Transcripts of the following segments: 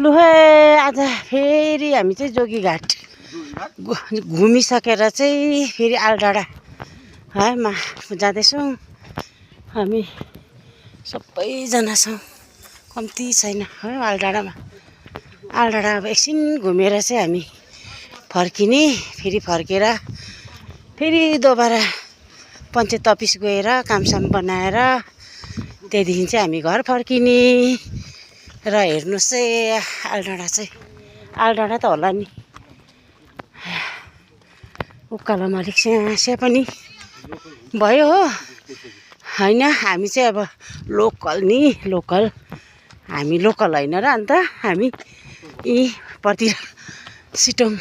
लु है आज फेरि हामी चाहिँ जोगीघाट घुमिसकेर चाहिँ फेरि आलडाँडा है मा जाँदैछौँ। हामी सबैजना छौँ, कम्ती छैन है आलडाँडामा। आलडाँडा अब एकछिन घुमेर चाहिँ हामी फर्किने। फेरि फर्केर फेरि दोबारा पञ्चायत अफिस गएर कामसाम बनाएर त्यहाँदेखि चाहिँ हामी घर फर्किने। र हेर्नुहोस् है आलडाँडा त होला नि, उकालोमा अलिक स्याहाँ पनि भयो हो होइन। हामी चाहिँ अब लोकल हामी लोकल होइन र अन्त हामी यी पतिर सिटोङ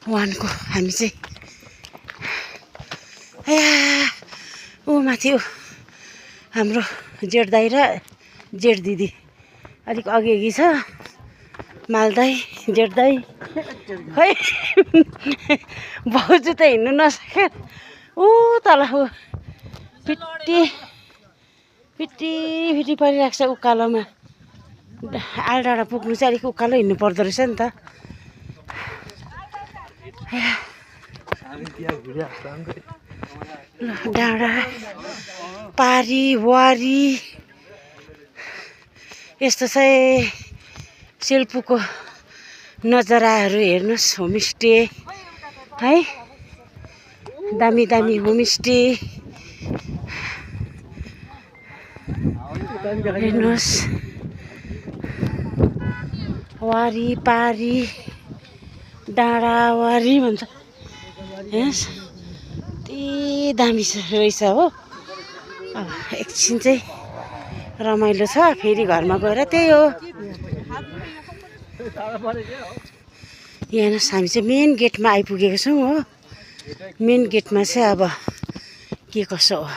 वानको हामी चाहिँ ऊ माथि हाम्रो जेठ दाइ र जेठ दिदी अलिक अघि छ। मालदाई जेठ दाइ खै भाउजू त हिँड्नु नसके ऊ तल ऊ फिटी परिरहेको छ उकालोमा। आलडाँडा पुग्नु चाहिँ अलिक उकालो हिँड्नु पर्दो रहेछ नि त। डाँडा पारी वारी यस्तो चाहिँ सेल्पुको नजाराहरू हेर्नुहोस्। होमस्टे है, दामी दामी होमस्टे हेर्नुहोस्। वारी पारी डाँडा वारी भन्छ हेर्नुहोस्, यति दामी रहेछ हो। अब एकछिन चाहिँ रमाइलो छ, फेरि घरमा गएर त्यही हो। हेर्नुहोस् हामी चाहिँ मेन गेटमा आइपुगेको छौँ हो। मेन गेटमा चाहिँ अब के कसो हो